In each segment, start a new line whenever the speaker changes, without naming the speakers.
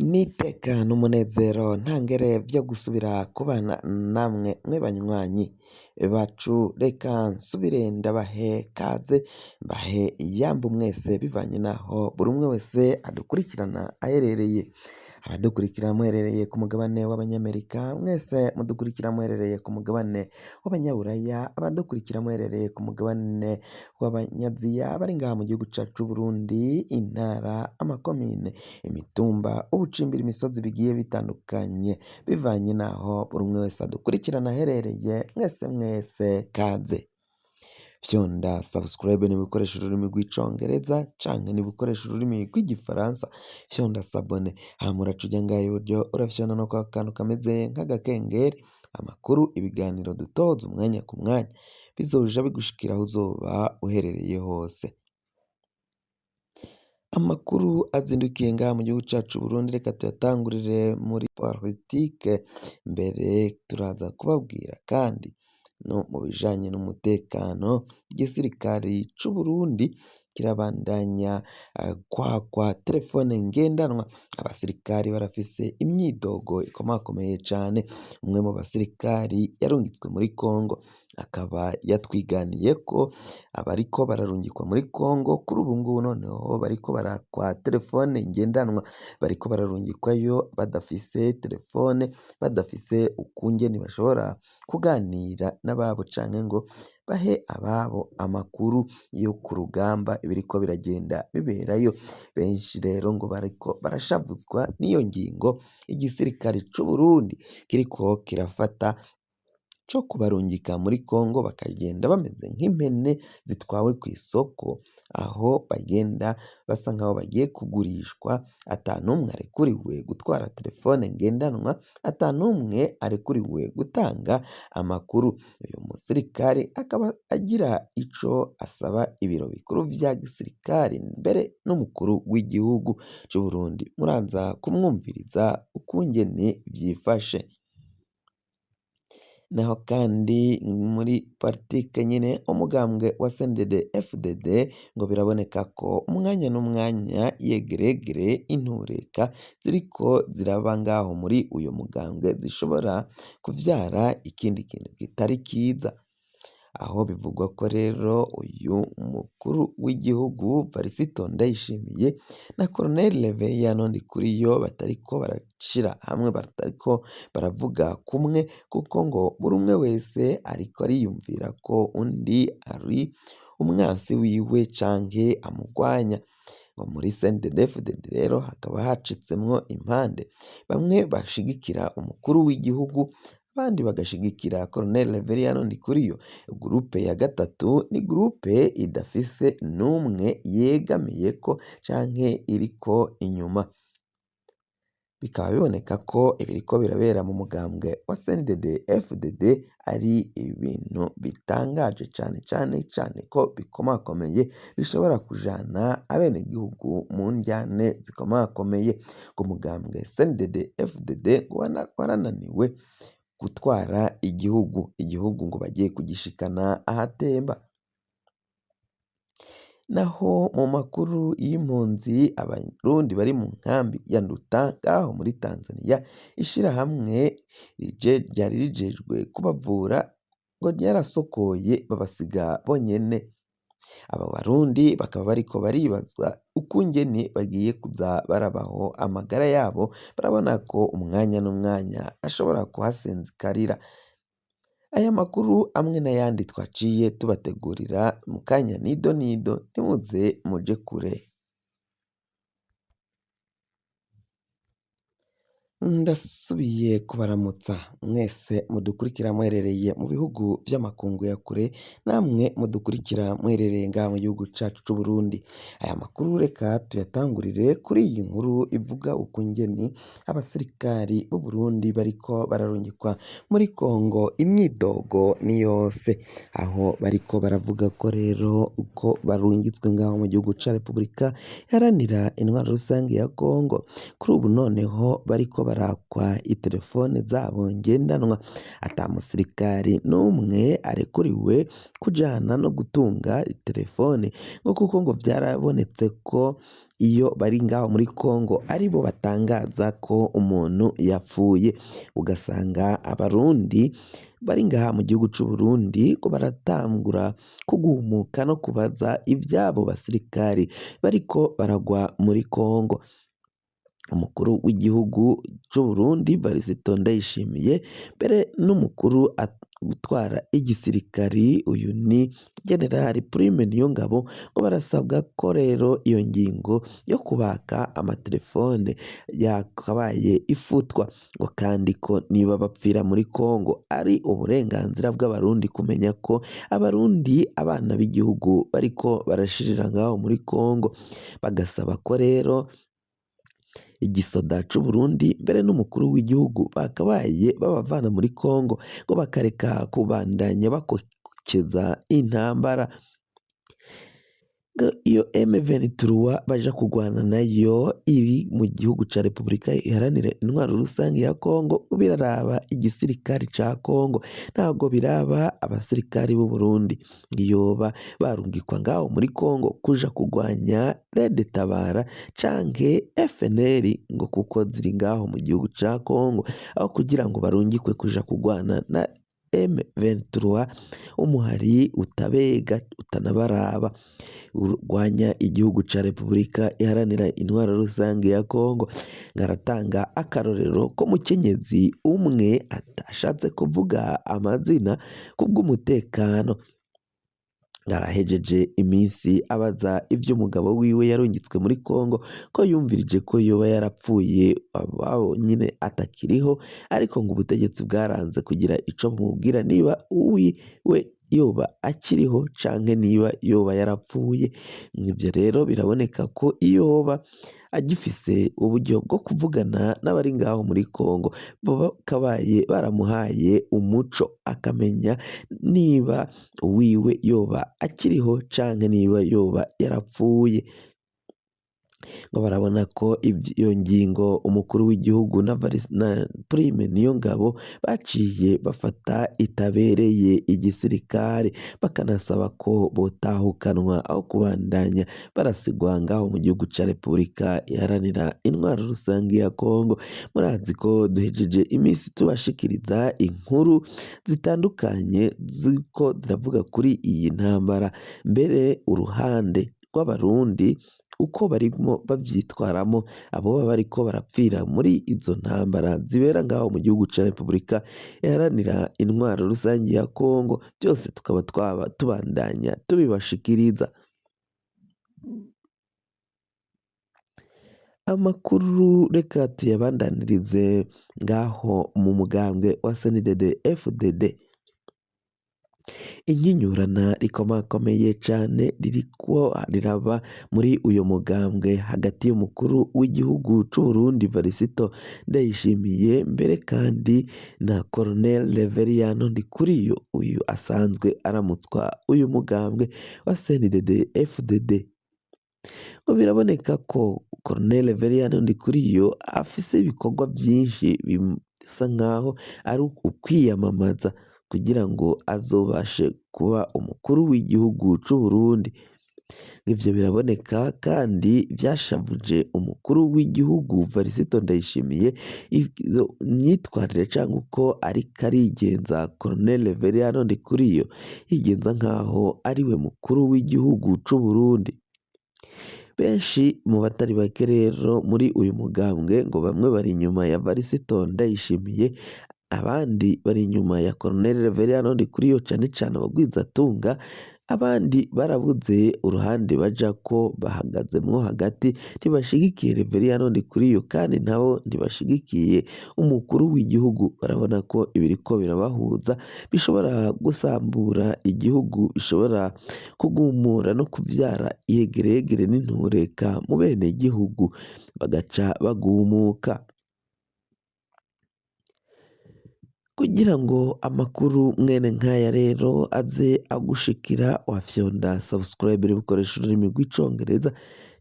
N'iteka n'umunezero ntangere vyo gusubira kubana namwe mwe banywanyi bacu, reka nsubire ndabahe kaze mbahe iyambu mwese bivanye naho buri umwe wese adukurikirana aherereye. Abadukurikira muherereye ku mugabane w'abanyamerika, mwese mudukurikira muherereye ku mugabane w'abanyaburaya, abadukurikira muherereye ku mugabane w'abanyaziya, bari ngaha mu gihugu cacu c'Uburundi, intara, amakomine, imitumba, ubucimbiri, imisozi bigiye bitandukanye, bivanye naho buri umwe wese adukurikirana aherereye, mwese mwese kaze. Fyonda subscribe niba ukoresha ururimi rw'icongereza canke niba ukoresha ururimi rw'igifaransa, fyonda s'abonner, hama uraca uja ngaha iburyo urafyonda no kwa kantu kameze nk'agakengeri, amakuru, ibiganiro dutoza umwanya ku mwanya bizoja bigushikira aho uzoba uherereye hose. Amakuru azindukiye ngaha mu gihugu cacu c'Uburundi, reka tuyatangurire muri politike, mbere turaza kubabwira kandi no mu bijanye n'umutekano, igisirikari c'Uburundi kirabandanya kwakwa terefone ngendanwa, abasirikari barafise imyidogo ikomakomeye cane, umwe mu basirikari yarungitswe muri Congo akaba yatwiganiye ko abariko bararungikwa muri Congo kuri ubu ngubu noneho bariko barakwa terefone ngendanwa, bariko bararungikwayo badafise terefone, badafise ukungene bashobora kuganira n'ababo canke ngo bahe ababo amakuru yo ku rugamba ibiriko biragenda biberayo. Benshi rero ngo bariko barashavuzwa n'iyo ngingo igisirikare c'Uburundi kiriko kirafata co kubarungika muri Congo bakagenda bameze nk'impene zitwawe kw'isoko, aho bagenda basa nkaho bagiye kugurishwa, ata n'umwe arekuriwe gutwara terefone ngendanwa, ata n'umwe arekuriwe gutanga amakuru. Uyu musirikari akaba agira ico asaba ibiro bikuru vya gisirikari mbere n'umukuru w'igihugu c'Uburundi. Muraza kumwumviriza ukungene vyifashe. Naho kandi muri politike nyene umugambwe wa CNDD FDD ngo biraboneka ko umwanya n'umwanya yegeregere intureka ziriko ziraba ngaho muri uyu mugambwe zishobora kuvyara ikindi kintu kitari kiza. Aho bivugwa ko rero uyu mukuru w'igihugu Varisito Ndayishimiye na Colonel Reveriyano Ndikuriyo batariko barashira hamwe, batariko baravuga kumwe, kuko ngo buri umwe wese ariko ariyumvira ko undi ari umwansi wiwe canke amugwanya. Ngo muri CNDD-FDD rero hakaba hacitsemwo impande, bamwe bashigikira umukuru w'igihugu abandi bagashigikira Colonel Reveriyano Ndikuriyo. Gurupe ya gatatu ni gurupe idafise n'umwe yegamiyeko canke iriko inyuma. Bikaba biboneka ko ibiriko birabera mu mugambwe wa CNDD FDD ari ibintu bitangaje cane cane cane ko bikomakomeye bishobora kujana abenegihugu mu ndyane zikomakomeye. Ngo umugambwe CNDD FDD ngo warananiwe gutwara igihugu, igihugu ngo bagiye kugishikana ahatemba. Naho mu makuru y'impunzi, abarundi bari mu nkambi ya Nduta ngaho muri Tanzania, ishirahamwe ryari rijejwe kubavura ngo ryarasokoye babasiga bonyene. Abo barundi bakaba bariko baribaza ukungene bagiye kuza barabaho amagara yabo, barabona ko umwanya n'umwanya ashobora kuhasinzikarira. Aya makuru amwe n'ayandi twaciye tubategurira mu kanya nido nido, ntimuze muje kure. Ndasubiye kubaramutsa mwese mudukurikira muherereye mu bihugu vy'amakungu ya kure, namwe mudukurikira muherereye ngaha mu gihugu cacu c'Uburundi. Aya makuru reka tuyatangurire kuri iyi nkuru ivuga ukungene abasirikari b'Uburundi bariko bararungikwa muri Congo, imyidogo ni yose, aho bariko baravuga ko rero uko barungitswe ngaho mu gihugu ca Repubulika Iharanira Intwaro Rusangi ya Congo, kuri ubu noneho bariko barakwa itelefone zabo ngendanwa, ata musirikari n'umwe arekuriwe kujana no gutunga itelefone, ngo kuko ngo vyarabonetse ko iyo bari ngaho muri Kongo aribo batangaza ko umuntu yapfuye, ugasanga abarundi bari ngaha mu gihugu c'Uburundi ko baratangura kugumuka no kubaza ivyabo basirikari bariko baragwa muri Kongo. Umukuru w'igihugu c'Uburundi Varisito Ndayishimiye mbere n'umukuru utwara igisirikari uyu ni Generali Prime Niyongabo, ngo barasabwa ko rero iyo ngingo yo kubaka amatelefone yakabaye ifutwa, ngo kandi ko niba bapfira muri Kongo ari uburenganzira bw'abarundi kumenya ko abarundi abana b'igihugu bariko barashirira ngaho muri Kongo, bagasaba ko rero igisoda c'Uburundi mbere n'umukuru w'igihugu bakabaye babavana muri Kongo ngo bakareka kubandanya bakokeza intambara. Iyo M23 baja kugwana nayo iri mu gihugu ca Repubulika Iharanira Intwaro Rusange ya Kongo, biraraba igisirikari ca Kongo, ntabwo biraba abasirikari b'u Burundi. Yoba barungikwa ngaho muri Kongo kuja kugwanya Red Tabara canke FNL, ngo kuko ziri ngaho mu gihugu ca Kongo, aho kugira ngo barungikwe kuja kugwana na M23, umuhari utabega utanabaraba urwanya igihugu ca Repubulika Iharanira Intwaro Rusange ya Kongo. Ngaratanga akarorero ko mukenyezi umwe atashatse kuvuga amazina kubw'umutekano, ngarahejeje iminsi abaza ivy'umugabo wiwe yarungitswe muri Kongo, ko yumvirije ko yoba yarapfuye abo nyine atakiriho, ariko ngo ubutegetsi bwaranze kugira ico bumubwira niba uwiwe yoba akiriho canke niba yoba yarapfuye. Ivyo rero biraboneka ko yoba agifise uburyo bwo kuvugana n'abari ngaho muri Kongo, bakabaye baramuhaye umuco akamenya niba uwiwe yoba akiriho canke niba yoba yarapfuye. Ngo barabona ko iyo ngingo umukuru w'igihugu na Prime Niyongabo baciye bafata itabereye igisirikare, bakanasaba ko botahukanwa aho kubandanya barasigwa ngaho mu gihugu ca Repubulika Iharanira Intwaro Rusange ya Kongo. Murazi ko duhejeje iminsi tubashikiriza inkuru zitandukanye ziko ziravuga kuri iyi ntambara, mbere uruhande rw'abarundi uko barimo bavyitwaramo, abo baba bariko barapfira muri izo ntambara zibera ngaho mu gihugu ca Repubulika Iharanira Intwaro Rusange ya Kongo, byose tukaba twaba tubandanya tubibashikiriza. Amakuru reka tuyabandanirize ngaho mu mugambwe wa CNDD FDD. Inyinyurana rikomakomeye cane ririko riraba muri uyu mugambwe hagati y'umukuru w'igihugu c'Uburundi Varisito Ndayishimiye mbere kandi na Colonel Reveriyano Ndikuriyo, uyu asanzwe aramutswa uyu mugambwe wa CNDD FDD. Ngo biraboneka ko Colonel Reveriyano Ndikuriyo afise ibikorwa vyinshi bisa nkaho ari ukwiyamamaza kugira ngo azobashe kuba umukuru w'igihugu c'Uburundi. Ivyo biraboneka kandi vyashavuje umukuru w'igihugu Varisito Ndayishimiye, iyo myitwarire canke uko ariko arigenza Colonel Reveriyano Ndikuriyo, yigenza nkaho ariwe mukuru w'igihugu c'Uburundi. Benshi mu batari bake rero muri uyu mugambwe ngo bamwe bari inyuma ya Varisito Ndayishimiye, abandi bari inyuma ya Colonel Reveriyano Ndikuriyo, cane cane abagwizatunga, abandi barabuze uruhande bajako bahagazemwo hagati, ntibashigikiye Reveriyano Ndikuriyo kandi nabo ntibashigikiye umukuru w'igihugu. Barabona ko ibiriko birabahuza bishobora gusambura igihugu, bishobora kugumura no kuvyara iyegeregere n'intureka mu bene gihugu, bagaca bagumuka. Kugira ngo amakuru mwene nkaya rero aze agushikira, wafyonda subscribe ukoresha ururimi rw'icongereza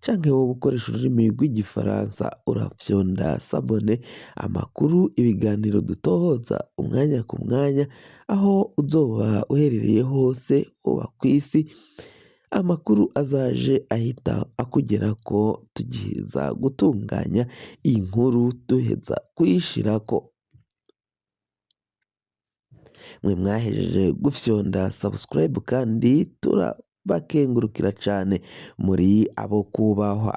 canke woba ukoresha ururimi rw'igifaransa urafyonda s'abonner, amakuru, ibiganiro dutohoza umwanya ku mwanya, aho uzoba uherereye hose uba kw'isi, amakuru azaje ahita akugerako tugiheza gutunganya inkuru duheza kuyishirako. Mwe mwahejeje gufyonda subscribe kandi turabakengurukira cane, muri abo kubahwa.